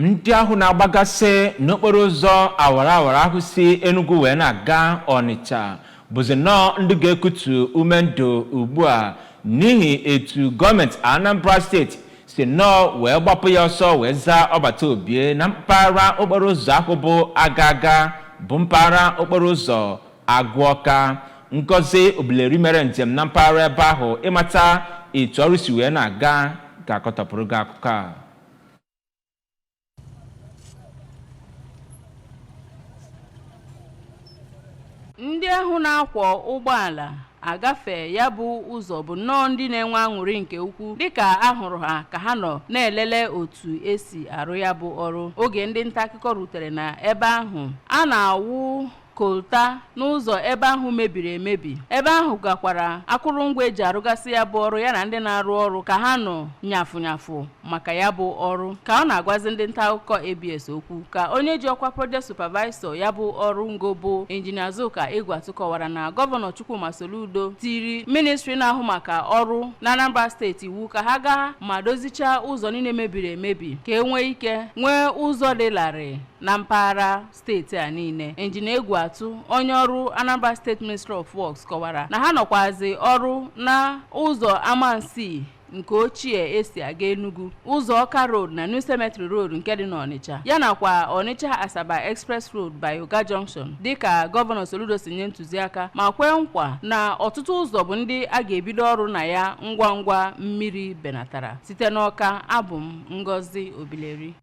Ndị ahụ na-agbagasị n'okporo ụzọ awara awara ahụ si Enugu wee na-aga Ọnịcha bụzi nnọọ ndị ga-ekutu ume ndụ ugbu a n'ihi etu gọọmenti Anambra steeti si nnọọ wee gbapụ ya ọsọ wee zaa ọbata obie na mpaghara okporo ụzọ ahụ bụ aga aga bụ mpaghara okporo ụzọ Agụọka. Ngozi Obileri mere njem na mpaghara ebe ahụ ịmata etu ọrụ si wee na-aga ga-akọtọpụrụ gị akụkọ a. Ndị ahụ na-akwọ ụgbọala agafe ya bụ ụzọ bụ nnọọ ndị na-enwe aṅụrị nke ukwuu dịka a hụrụ ha ka ha nọ na-elele otu esi arụ ya bụ ọrụ. Oge ndị nta akụkọ rutere na ebe ahụ a na-awụ kolta n'ụzọ ebe ahụ mebiri emebi, ebe ahụ gakwara akụrụngwa eji arụgasị ya bụ ọrụ ya na ndị na-arụ ọrụ ka ha nọ nyafụ nyafụ maka ya bụ ọrụ. Ka ọ na-agwazi ndị nta akụkọ ABS okwu, ka onye ji ọkwa project supervisor ya bụ ọrụ ngo bụ injinia Azuka Egwuatu kọwara na gọvanọ Chukwuma Soludo tiri ministri na-ahụ maka ọrụ na Anambra steeti iwu ka ha gaa ma dozichaa ụzọ niile mebiri emebi ka e nwee ike nwee ụzọ dị larịị na mpaghara steeti a niile. Injinia Egwuatu, onye ọrụ Anambra State Ministry of Works, kọwara na ha nọkwazi ọrụ na ụzọ Amansi nke ochie esi aga Enugu, ụzọ Ọka Road na New Cemetery Road nke dị n'Ọnịcha, ya nakwa Ọnịcha Asaba Express Road by Uga Junction, dịka gọvanọ Soludo si nye ntụziaka ma kwee nkwa na ọtụtụ ụzọ bụ ndị a ga-ebido ọrụ na ya ngwa ngwa mmiri benatara. Site n'Ọka, abụ m Ngozi Obileri.